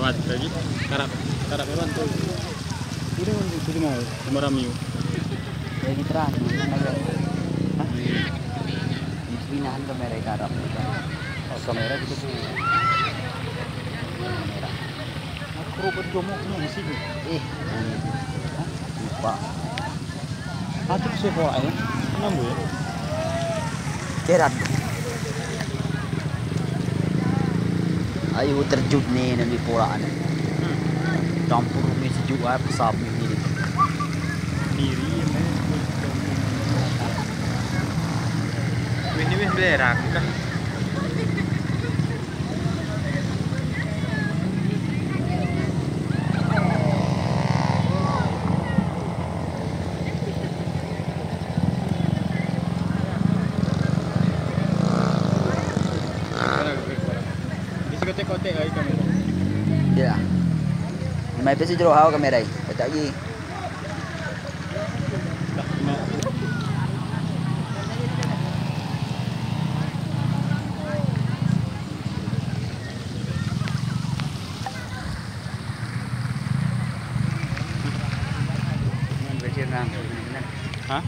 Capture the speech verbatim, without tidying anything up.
Kuat lagi. Karab, karab hewan tu. Ini kan tu mau. Cuma ramiu. Jadi terang, mana lagi? Hah? Ini pinahan kamera karab. Oh, kamera gitu tu. Kamera. Makro berjomok ni mesti tu. Eh. Hah? Lupa. Atuk sekolah ya. Enam bulan. Berat. Ayo terjun ni dan di pola ni. Hmm. Campur mi sejuk ai pesam ni. Diri ya. Weh ni weh berak. Di sini kotek-kotek lagi kamera. Ya. Mai pesi jero hawa kamera. Kotak lagi. Hah?